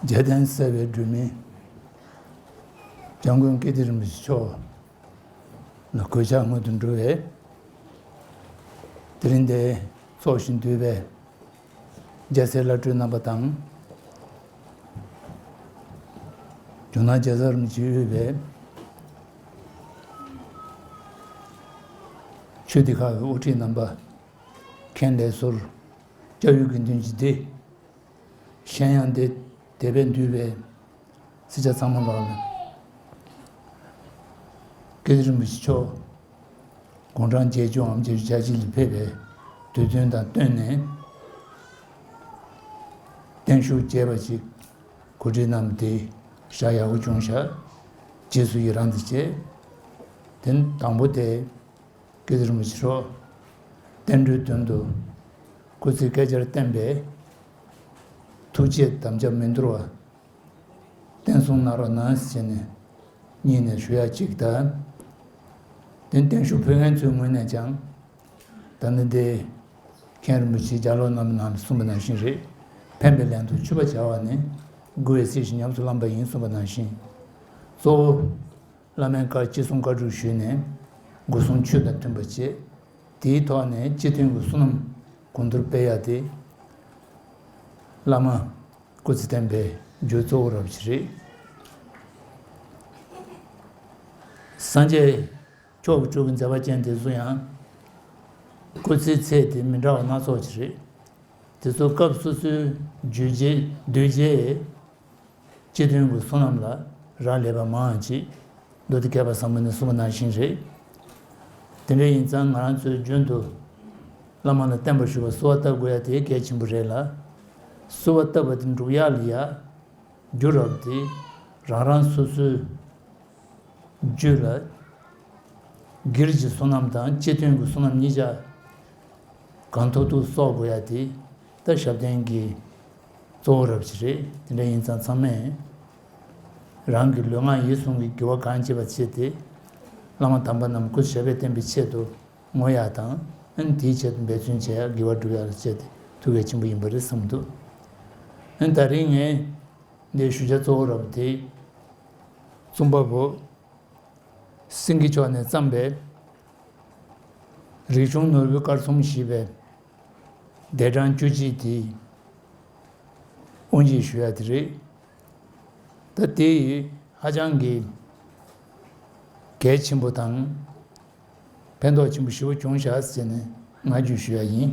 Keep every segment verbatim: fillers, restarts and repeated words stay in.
རྒྱལ་བསྟན་གསལ་བའི་སྒྲོན་མེ། འཇམ་མགོན་ཀིརྟི་རིན་པོ་ཆེ་མཆོག་ལ་གུས་ཕྱག་སྔོན་དུ་འགྲོ་བས། དེ་རིང་འདིར་འཚོགས་ཞིང་འདུས་པའི་རྒྱལ་སྲས་བླ་སྤྲུལ་རྣམ་པ་དང་། ཇོ་ནང་རྒྱལ་ཚབ་རིན་པོ་ཆེས་དབུས་པའི་ཆོས་སྡེ་ཁག་གི་དབུ་ཁྲིད་རྣམ་པ། མཁན་ལས་ཟུར། སྐྱབས་ཡུལ་དགེ་འདུན་གྱི་སྡེ། གཞན་ཡང་འདི་དད་པས་འདུས་པའི་སྲིད་ཆགས་ཚང་མ་ལགས་ལ། ཀིརྟི་རིན་པོ་ཆེ་མཆོག་དགུང་གྲངས་བརྒྱད་ཅུའམ་བརྒྱད་ཅུ་གྱ་གཅིག་ལ་ཕེབས་པའི་དུས་སྟོན་དང་བསྟུན་ནས་བརྟན་བཞུགས་རྒྱས་པ་ཅིག་གོ་སྒྲིག་གནང་སྟེ་ཞག་ཡག་པོ་བྱུང་ཤག་རྗེས་སུ་ཡི་རང་དུ་བྱས། དེ་དང་པོ་དེ། ཀིརྟི་རིན་པོ་ཆེ་མཆོག་བསྟན་འགྲོའི་དོན་དུ་སྐུ་ཚེ་བསྐལ་བརྒྱར་བརྟན་པའི་ཐུགས་བསྐྱེད་དམ་བཅའ་མི་འདོར་བ་བརྟན་སྲུང་གནང་རོགས་གནང་ཞེས་ནས་སྙིང་ནས་ཞུ་ཡ་གཅིག་དང་། དེ་བརྟན་བཞུགས་ཕུལ་མཁན་ཚོའི་ངོས་ནས་ཀྱང་ད་ནི་འདི་མཁན་རིན་པོ་ཆེ་རྒྱ་ལོ་རྣམ་པ་ནང་ལ་གསུངས་པ་ནང་བཞིན་རེད། ཕན་པའི་ལན་དུ་མཆོད་པ་བྱ་བ་ནི་མགོ་བའི་ཚིག་བཞིན་ཉམས་སུ་བླངས་པ་ཡིན་གསུངས་པ་ནང་བཞིན། གཙོ་བོ། བླ་མའི་བཀའ་ཅི་གསུང་བཀའ་སྒྲུབ་ཞུས་ནས་སྒོ་གསུམ་ཆོས་དང་མཐུན་པ་བྱས། དེའི་ཐོག་ནས་སྤྱི་མཐུན་གྱི་བསོད་ནམས་གོང་མཐོར་སྤེལ་ཡ་དེ་བླ་མ་སྐུ་ཚེ་བརྟན་པའི་རྒྱུ་གཙོ་བོ་རབ་ཅིག་རེད། སངས་རྒྱས་མཆོག་གི་སྤྲུལ་སྐུ་མཛད་པ་ཅན་དེ་ཚོ་ཡང་སྐུ་ཚེའི་ཚད་དེ་མི་འདྲ་བ་སྣ་ཚོགས་ཅིག་རེད། དེ་ཚོ་སྐབས་སོ་སོའི་བརྗོད་བྱེད་འདུས་བྱས། སྤྱི་མཐུན་གྱི་བསོད་ནམས་ལ་རག་ལས་པ་མང་ཅིག་མདོ་སྡེ་མཁས་པ་བཟང་པོ་ནས་གསུངས་པ་ནང་བཞིན་རེད། དེ་འདྲ་ཡིན་ཙང་ང་རང་ཚོས་རྒྱུན་དུ་བླ་མ་ལ་བརྟེན་པར་ཞུ་བ་གསོལ་བ་བཏབ་དགོས་ཡ་དེ་གལ་ཆེན་པོ་རེད་ལ། གསོལ་བ་བཏབ་པ་དེ་འགྲུབ་ཡག་ལ་ཡ། རྒྱུ་རབ་དེ་རང་རང་སོ་སོའི་རྒྱུད་ལ་སྒེར་གྱི་བསོད་ནམས་དང་སྤྱི་མཐུན་གྱི་བསོད་ནམས་གཉིས་ཆ་གང་ཐུབ་ཐུབ་གསོག་དགོས་ཡ་དེ་ད་ཞབས་བརྟན་གྱི་གཙོ་བོ་རབ་ཅིག་རེད། དེ་འདྲ་ཡིན་ཙང་ཚང་མས་རང་གི་ལུས་ངག་ཡིད་གསུམ་གྱི་དགེ་བ་གང་བྱེད་པ་བྱས་ཏེ་བླ་མ་དམ་པ་རྣམས་སྐུ་ཞབས་པད་བརྟན་པའི་ཆེད་དུ་བསྔོ་ཡ་དང་། ཨན་དེའི་ཆེད་དུ་འབད་བརྩོན་བྱེད་ཡ་དགེ་བ་སྒྲུབ་ཡ་ལ་བྱས་ཏེ་ཐུགས་གལ་ཆེན་པོ་ཡིན་པ་རེད་བསམ་འདུག་ཨན་ད་རིང་ངས་འདིའི་ཞུ་བྱ་གཙོ་བོ་རབ་དེ་གཙུག་པ་པོ་སེང་གེ་མཆོག་ནས་བརྩམས་པའི་རིག་གཞུང་ནོར་བུའི་སྐར་ཚོམ་ཞེས་པའི་སྡེ་གྲངས་བཅུ་གཅིག་དེ་དབུ་འབྱེད་ཞུ་ཡ་དེ་རེད། ད་དེ་ཧ་ཅང་གི་གལ་ཆེན་པོ་དང་། ཕན་ཐོགས་ཆེན་པོ་ཞེ་པོ་བྱུང་ཤག་ཟེར་ནས་ང་རྒྱུས་ཞུ་ཡ་ཡིན།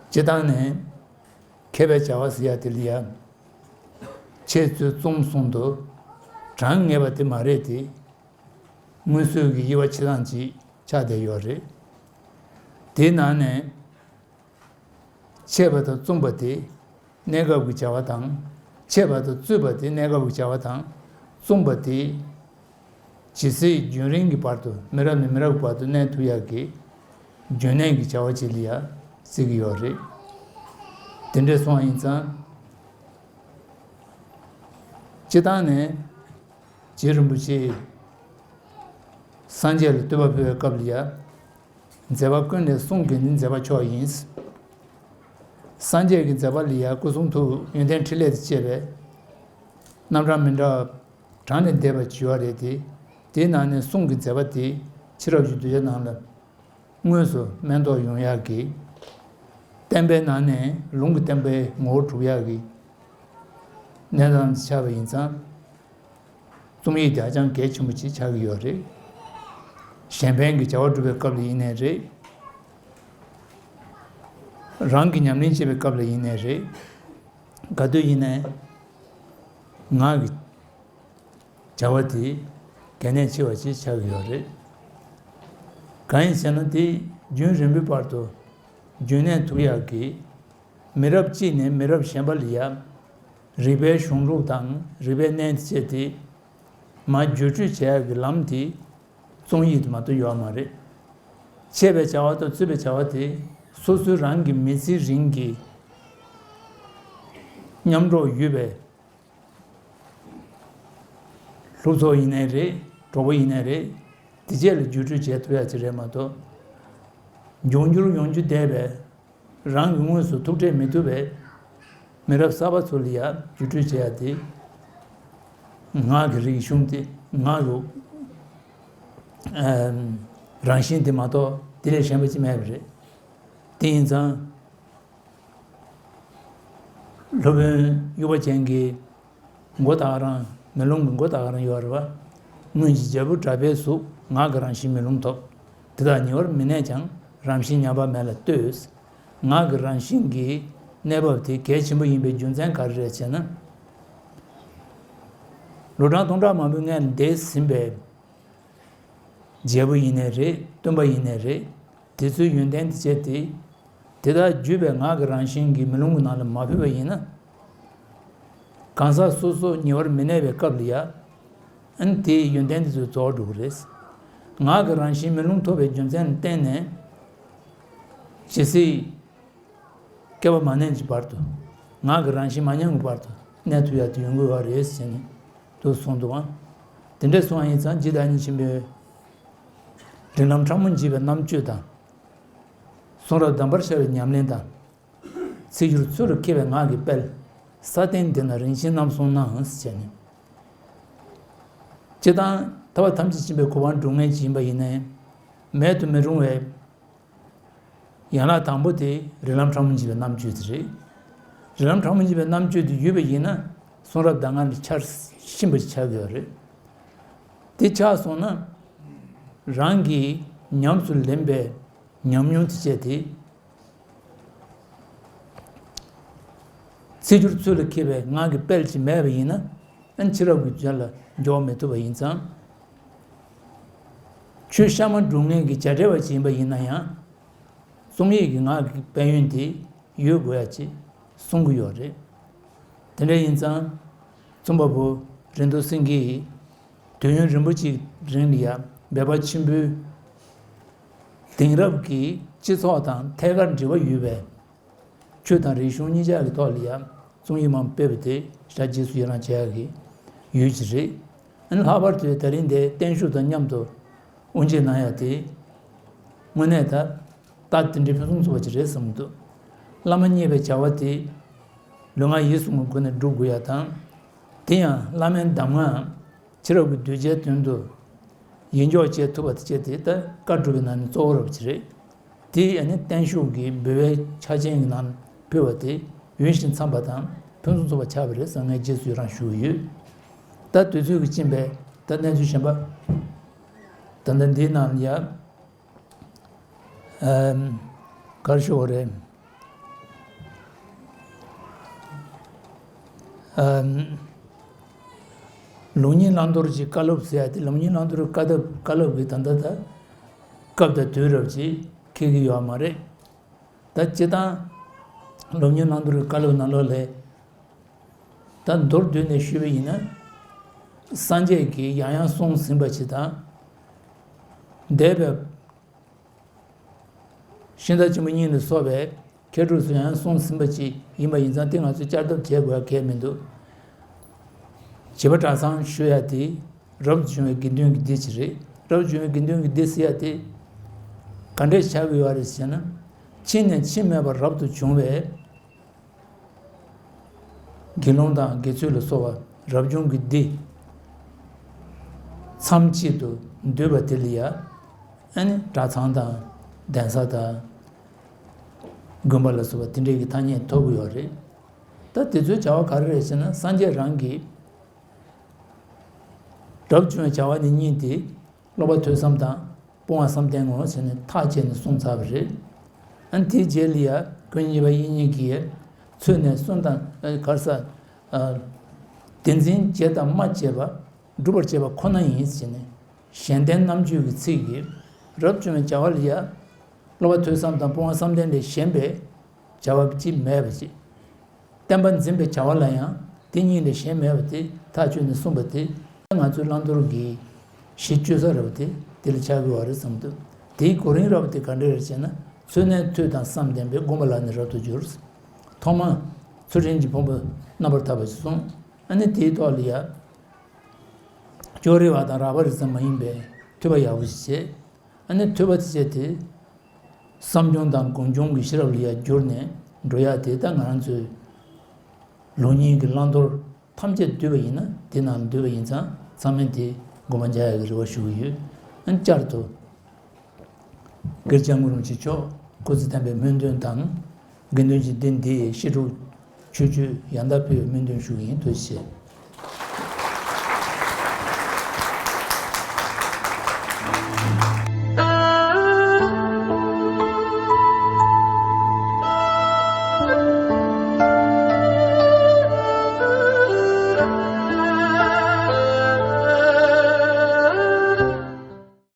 སྤྱིར་བཏང་ནས་མཁས་པའི་བྱ་བ་ཟེར་ཡ་དེ་ལ་ཡ། འཆད་རྩོད་རྩོམ་གསུམ་དུ་གྲངས་ངེས་པ་དེ་མ་རེད་དེ། སྔོན་སྲོལ་གྱི་དབྱེ་བ་ཕྱེ་སྟངས་ཅིག་ཆགས་བསྡད་ཡོད་རེད། དེའི་ནང་ནས། འཆད་པ་དང་རྩོམ་པ་དེ་གནས་སྐབས་ཀྱི་བྱ་བ་དང་། འཆད་པ་དང་རྩོད་པ་དེ་གནས་སྐབས་ཀྱི་བྱ་བ་དང་། རྩོམ་པ་དེ་ཇི་སྲིད་རྒྱུན་རིང་གི་བར་དུ་མི་རབས་ནས་མི་རབས་ཀྱི་བར་དུ་གནས་ཐུབ་ཡག་གི་རྒྱུན་གནས་ཀྱི་བྱ་བ་ཅིག་ལ་ཡ་བརྩི་གི་ཡོད་རེད། དེ་འདྲ་སོང་བ་ཡིན་ཙང་། སྤྱིར་བཏང་ནས་རྗེ་རིན་པོ་ཆེས་སངས་རྒྱས་ལ་བསྟོད་པ་ཕུལ་བའི་སྐབས་ལ་ཡ། མཛད་པ་ཀུན་ལས་གསུང་དགེ་འདུན་མཛད་པ་མཆོག་ཡིན། སངས་རྒྱས་ཀྱི་མཛད་པ་ལ་ཡ་སྐུ་གསུང་ཐུགས་ཡོན་ཏན་ཕྲིན་ལས་དང་བཅས་པའི་རྣམ་གྲངས་མི་འདྲ་བ་གྲངས་ལས་འདས་པ་བྱེ་བ་རེ་སྟེ། དེའི་ནང་ནས་གསུང་གི་མཛད་པ་དེ་ཕྱི་རབས་ཀྱི་གདུལ་བྱ་རྣམས་ལ་དངོས་སུ་མངོན་རྟོགས་ཡོང་ཡག་གི། བསྟན་པའི་ནང་ནས་ལུང་གི་བསྟན་པའི་ངོ་བོ་གྲུབ་ཡག་གི་གནས་སྟངས་ཆགས་པ་ཡིན་ཙང་། རྩོམ་ཡིག་དེ་ཧ་ཅང་གལ་ཆེན་པོ་ཅིག་ཆགས་ཀྱི་ཡོད་རེད། གཞན་ཕན་གྱི་བྱ་བ་སྒྲུབ་པའི་སྐབས་ལ་ཡིན་ནའི་རེད། རང་གི་ཉམས་ལེན་བྱེད་པའི་སྐབས་ལ་ཡིན་ནའི་རེད། ག་དུས་ཡིན་ནའི་ངག་གི་བྱ་བ་དེ་གལ་གནད་ཆེ་བ་ཅིག་ཆགས་ཀྱི་ཡོད་རེད། གང་ཡིན་ཟེར་ན་དེ་རྒྱུན་རིང་པོའི་བར་དུ་རྒྱུན་གནས་ཐུབ་ཡག་གི། མི་རབས་གཅིག་ནས་མི་རབས་གཞན་པ་ལ་ཡ། རིག་པའི་གཞུང་ལུགས་དང་རིག་པའི་གནས་བཅས་དེ། མར་བརྒྱུད་སྤྲོད་བྱེད་ཡག་གི་ལམ་དེ། རྩོམ་ཡིག་དེ་མ་གཏོགས་ཡོད་མ་རེད། འཆད་པའི་བྱ་བ་དང་རྩོད་པའི་བྱ་བ་དེ། སོ་སོའི་རང་གི་མི་ཚེ་རིང་གི་མཉམ་འགྲོགས་ཡོད་པའི་སློབ་ཚོགས་ཡིན་ནའི་རེད། གྲོགས་པོ་ཡིན་ནའི་རེད། དེ་རྗེས་ལ་བརྒྱུད་སྤྲོད་བྱེད་ཐུབ་ཡ་ཅིག་རེད་མ་གཏོགས། འབྱུང་འགྱུར་ཡོང་རྒྱུ་བསྡད་པའི་རང་གི་དངོས་སུ་ཐུག་འཕྲད་མི་ཐུབ་པའི་ མི་རབས་གསར་པ་ཚོ་ལ་ཡ་བརྒྱུད་སྤྲོད་བྱེད་ཡ་དེ། ངག་གི་རིག་གཞུང་དེ། ངག་གི་ཨམ་རང་བཞིན་དེ་མ་གཏོགས་དེ་ལས་གཞན་པ་ཅིག་མེད་པ་རེད། དེ་ཡིན་ཙང་། སློབ་དཔོན་དབྱུག་པ་ཅན་གྱི་མགོ་ད་ག་རང་། མེ་ལོང་གི་མགོ་ད་ག་རང་ཡོད་རེད་པ། སྔོན་གྱི་རྒྱལ་པོ་གྲགས་པའི་གཟུགས། ངག་གི་རང་བཞིན་མེ་ལོང་ཐོབ། དེ་དག་ཉེ་བར་མི་གནས་ཀྱང་། རང་བཞིན་ཉམས་པ་མེད་ལ་ལྟོས། ངག་གི་རང་བཞིན་གྱི་གནས་བབ་དེ་གལ་ཆེན་པོ་ཡིན་པའི་རྒྱུ་མཚན་ག་རེ་རེད་ཅེ་ན། ལོ་གྲངས་སྟོང་ཕྲག་མང་པོའི་སྔོན་ལ་འདས་ཟིན་པའི་རྒྱལ་པོ་ཡིན་ནའི་རེད། སྟོན་པ་ཡིན་ནའི་རེད། དེ་ཚོའི་ཡོན་ཏན་དེ་བྱས་ཏེ། དེ་དག་བརྒྱུད་པའི་ངག་གི་རང་བཞིན་གྱི་མེ་ལོང་གི་ནང་ལ་མ་ཕུལ་བ་ཡིན་ན། གང་ཟག་སོ་སོ་ཉེ་བར་མི་གནས་པའི་སྐབས་ལ་ཡ། ཨ་ནི་དེའི་ཡོན་ཏན་དེ་ཚོ་རྫོགས་འགྲོ་གི་རེད། ངག་གི་རང་བཞིན་མེ་ལོང་ཐོབ་པའི་རྒྱུ་མཚན་ལ་བརྟེན་ནས། ཇི་སྲིད་བསྐལ་པ་མ་ནས་ཀྱི་བར་དུ། ངག་གི་རང་བཞིན་མ་ཉམས་ཀྱི་བར་དུ་གནས་ཐུབ་ཡ་དེ་ཡོང་གི་ཡོད་རེད་ཟེར་ནས་དུ་གསུངས་འདུག་ཨང་། དེ་འདྲ་སོང་བ་ཡིན་ཙང་རྗེ་བདག་ཉིད་ཆེན་པོས། རིགས་ལམ་ཕྲ་མོ་འབྱེད་པའི་རྣམ་དཔྱོད་དང་། གསུང་རབ་གདམས་པར་ཤར་བའི་ཉམས་ལེན་དང་། ཚིག་སྦྱོར་ཚུལ་ལ་མཁས་པའི་ངག་གི་དཔལ། ས་སྟེང་འདི་ན་རིན་ཆེན་རྣམ་གསུངས་ན་ཟེར་བྱས་ནས། སྤྱིར་བཏང་ཐར་པ་ཐམས་ཅད་མཁྱེན་པའི་གོ་འཕང་སྒྲུབ་མཁན་ཅིག་ཡིན་པ་ཡིན་ནའི། མེད་དུ་མི་རུང་བའི་ཡན་ལག་དང་པོ་དེ་རིགས་ལམ་ཕྲ་མོ་འབྱེད་པའི་རྣམ་དཔྱོད་དེ་རེད། རིགས་ལམ་ཕྲ་མོ་འབྱེད་པའི་རྣམ་དཔྱོད་དེ་ཡོད་པ་ཡིན་ན། གསུང་རབ་གདམས་ངག་འདི་ཆར་ཕྱིན་པ་ཞིག་ཆགས་ཀྱི་ཡོད་རེད། དེ་ཆགས་སོང་ན། རང་གིས་ཉམས་སུ་ལེན་པའི་ཉམས་མྱོང་དེ་བྱས་ཏེ། ཚིག་སྦྱོར་ཚུལ་ལ་མཁས་པའི་ངག་གི་དཔལ་ཅིག་མེད་པ་ཡིན་ན། ཨ་ནི་ཕྱི་རབས་ཀྱི་རྒྱུན་ལ་འགྱུར་བ་མི་ཐུབ་པ་ཡིན་ཙང་། ཆོས་གཤའ་མ་སྒྲུབ་མཁན་གྱི་བྱ་བྲལ་བ་ཅིག་ཡིན་པ་ཡིན་ན་ཡང་། རྩོམ་ཡིག་གི་ངག་གི་དཔལ་ཡོན་དེ་ཡོད་དགོས་ཡ་ཅིག་གསུང་གི་ཡོད་རེད། དེ་འདྲ་ཡིན་ཙང་། རྩོམ་པ་པོ་རིན་རྡོ་སེང་གེ་ཡིས་དུས་ཡུན་རིང་པོ་ཅིག་རིང་ལ་ཡ་འབད་པ་ཆེན་པོས། དེང་རབས་ཀྱི་སྤྱི་ཚོགས་དང་ཐད་ཀར་འབྲེལ་བ་ཡོད་པའི་ཆོས་དང་རིག་གཞུང་གཉིས་ཆ་གི་ཐོག་ལ་ཡང་རྩོམ་ཡིག་མང་པོ་སྤེལ་བ་དེ་ཞེ་དྲག་རྗེས་སུ་ཡི་རང་བྱེད་ཡག་གི་ཡུལ་ཅིག་རེད། ཨ་ནི་ལྷག་པར་དུ་ད་རིང་འདིར་བརྟན་བཞུགས་དང་མཉམ་དུ་དབུ་འབྱེད་གནང་ཡག་དེ། དངོས་གནས་ད་རྟགས་དེ་འདྲའི་ཕུན་སུམ་ཚོགས་པ་ཅིག་རེད་བསམ་གྱི་འདུག་བླ་མ་མཉེས་པའི་བྱ་བ་དེ་ལུས་ངག་ཡིད་གསུམ་གྱི་སྒོ་ནས་སྒྲུབ་དགོས་ཡག་དང་། དེ་ཡང་བླ་མའི་གདམས་ངག་ཕྱི་རབས་ཀྱི་གདུལ་བྱའི་དོན་དུ་ཡིད་འཇོག་བྱེད་ཐུབ་པ་དེ་བྱས་ཏེ། ད་བཀའ་སྒྲུབ་པའི་ནང་ནས་གཙོ་བོ་རབ་ཅིག་རེད། དེ་ཡང་ནི་བརྟན་བཞུགས་ཀྱི་འབུལ་བའི་ཆ་ཆེན་གྱི་ནང་ཕུལ་བ་དེ་ཡུན་ཞིང་འཚམས་པ་དང་ཕུན་སུམ་ཚོགས་པ་ཆགས་པ་རེད་བསམ་ངས་རྗེས་སུ་ཡི་རང་ཞུ་གི་ཡོད། ད་དུས་ཚོད་ཀྱིས་ཕྱིན་པས་ད་གནས་ཚུལ་གཞན་པ། ད་ལྟ་འདིའི་ནང་ལ་ཡ། ཨམ། ག་རེ་ཞུ་དགོས་རེད། ཨམ། ལུགས་གཉིས་བླང་དོར་གྱི་བཀའ་སློབ་ཟེར་ཡ་དེ། ལུགས་གཉིས་བླང་དོར་བཀའ་སློབ། བཀའ་སློབ་ཀྱི་ད་ལྟ་ད་སྐབས་དང་དུས་རབས་ཀྱི་འཁེལ་གྱི་ཡོད་མ་རེད། ད་སྤྱིར་བཏང་ལུགས་གཉིས་བླང་དོར་གྱི་བཀའ་སློབ་ནང་ལོགས་ལས། ད་མདོར་བསྡུས་ནས་ཞུས་པ་ཡིན་ན། སངས་རྒྱས་ཀྱིས་ཡང་ཡང་གསུངས་ཟིན་པ་ཞིག་དང་། འདས་པའི་ཤིང་རྟ་ཆེན་པོ་གཉིས་ལ་སོགས་པའི་མཁས་གྲུབ་ཚོས་ཡང་ཡང་གསུངས་ཟིན་པ་ཅིག་ཡིན་པ་ཡིན་ཙང་། དེ་ང་ཚོས་བསྐྱར་ལྡབ་བྱེད་དགོས་ཡ་གལ་མི་འདུག་བྱིས་པ་གྲྭ་ཚང་ཞུ་ཡ་དེ་རབ་ཏུ་བྱུང་བའི་དགེ་འདུན་གྱི་སྡེ་ཅིག་རེད། རབ་ཏུ་བྱུང་བའི་དགེ་འདུན་གྱི་སྡེ་ཟེར་ཡ་དེ་ག་འདྲས་ཆགས་ཀྱི་ཡོད་རེད་ཟེར་ན། ཕྱིས་ནས་ཕྱིས་མེད་པར་རབ་ཏུ་བྱུང་བའི་དགེ་སློང་དང་དགེ་ཚུལ་ལ་སོགས་པ་རབ་བྱུང་གི་སྡེ་མཚམས་གཅིག་ཏུ་འདུས་པ་དེ་ལ་ཡ། ཨ་ནི་གྲྭ་ཚང་དང་གདན་ས་དང་དགོན་པ་ལ་སོགས་པ་དེ་འདྲའི་གི་ཐ་སྙད་ཐོབ་ཀྱི་ཡོད་རེད། ད་དེ་ཚོའི་བྱ་བ་ག་རེ་རེད་ཟེར་ན། སངས་རྒྱས་རང་གིས་རབ་བྱུང་བའི་བྱ་བ་ནི་གཉིས་ཏེ། སློབ་པ་ཐོས་བསམ་དང་སྤོང་བ་བསམ་གཏན་ངོ་ཟེར་ནས་ཐག་བཅད་ནས་གསུངས་ཚར་བ་རེད། ཨ་ནི་དེའི་རྗེས་ལ་ཡ་དཀོན་གཉིས་པ་དབྱིག་གཉེན་གྱིས་ཚུལ་གནས་གསུམ་དང་། ཨ། ག་རེ་ཟ། ཨ། བདེན་འཛིན་བྱས་དང་སྨྲ་བྱས་པ། སྒྲུབ་པར་བྱེད་པ་ཁོ་ན་ཡིན་ཟེར་ནས་གཞན་བརྟེན་རྣམ་གཅོད་ཀྱི་ཚིག་གིས་རབ་བྱུང་བའི་བྱ་བ་ལ་ཡ། སློབ་པ་ཐོས་བསམ་དང་སྤོང་བ་བསམ་གཏན་ལས་གཞན་པའི་བྱ་བ་ཅིག་མེད་པ་ཅིག་བསྟན་པ་འཛིན་པའི་བྱ་བ་ལ་ཡང་དེ་གཉིས་ལས་གཞན་མེད་པ་དེ་ཐག་གཅོད་ནས་གསུངས་པ་དེ། ང་ཚོའི་བླང་དོར་གྱི་གཞི་བཅོལ་ས་རེད་པ་དེ་དེ་ལ་ཆགས་ཀྱི་ཡོད་རེད་བསམ་འདུག་དེའི་གོ་རིམ་ར་བ་དེ་ག་འདྲ་རེད་ཅེ་ན། ཚུལ་གནས་ཐོས་དང་བསམ་ལྡན་པས། སྒོམ་པ་ལ་ནི་རབ་ཏུ་འགྱུར། ཐོག་མ་ཚུལ་ཁྲིམས་ཀྱི་ཕུང་པོ་རྣམ་པར་དག་པ་ཞིག་གསུངས། ཨ་ནི་དེའི་ཐོག་ལ་ཡ། ཅོ་རི་བ་དང་རགས་པ་རིགས་ཙམ་མ་ཡིན་པའི་ཐོས་པ་ཡག་པོ་ཞིག་བྱས། ཨ་ནི་ཐོས་པ་དེ་བྱས་ཏེ། བསམ་བྱུང་དང་སྒོམ་བྱུང་གི་ཤེས་རབ་ལ་ཡ་བསྒྱུར་ནས་འགྲོ་ཡ་དེ་ད་ང་རང་ཚོའི་ ལུགས་གཉིས་ཀྱི་བླང་དོར་ཐམས་ཅད་བསྡུས་པ་ཡིན་ན། དེ་ནང་བསྡུས་པ་ཡིན་ཙང་ཚང་མས་དེ་དགོངས་པ་འཇགས་ཡག་གི་རེ་བ་ཞུ་གི་ཡོད། ཨ་ནི་བསྐྱར་དུ་སྒེར་སྐྱབས་མགོན་རིན་པོ་ཆེ་མཆོག་སྐུ་ཚེ་བརྟན་པའི་སྨོན་འདུན་དང་། དགེ་འདུན་གྱི་སྡེ་འདིའི་བཤད་སྒྲུབ་ཆོས་སྤྱོད་ཡང་དག་ཕུལ་བའི་སྨོན་འདུན་ཞུ་གི་ཡིན། ཐུགས་རྗེ་ཆེ།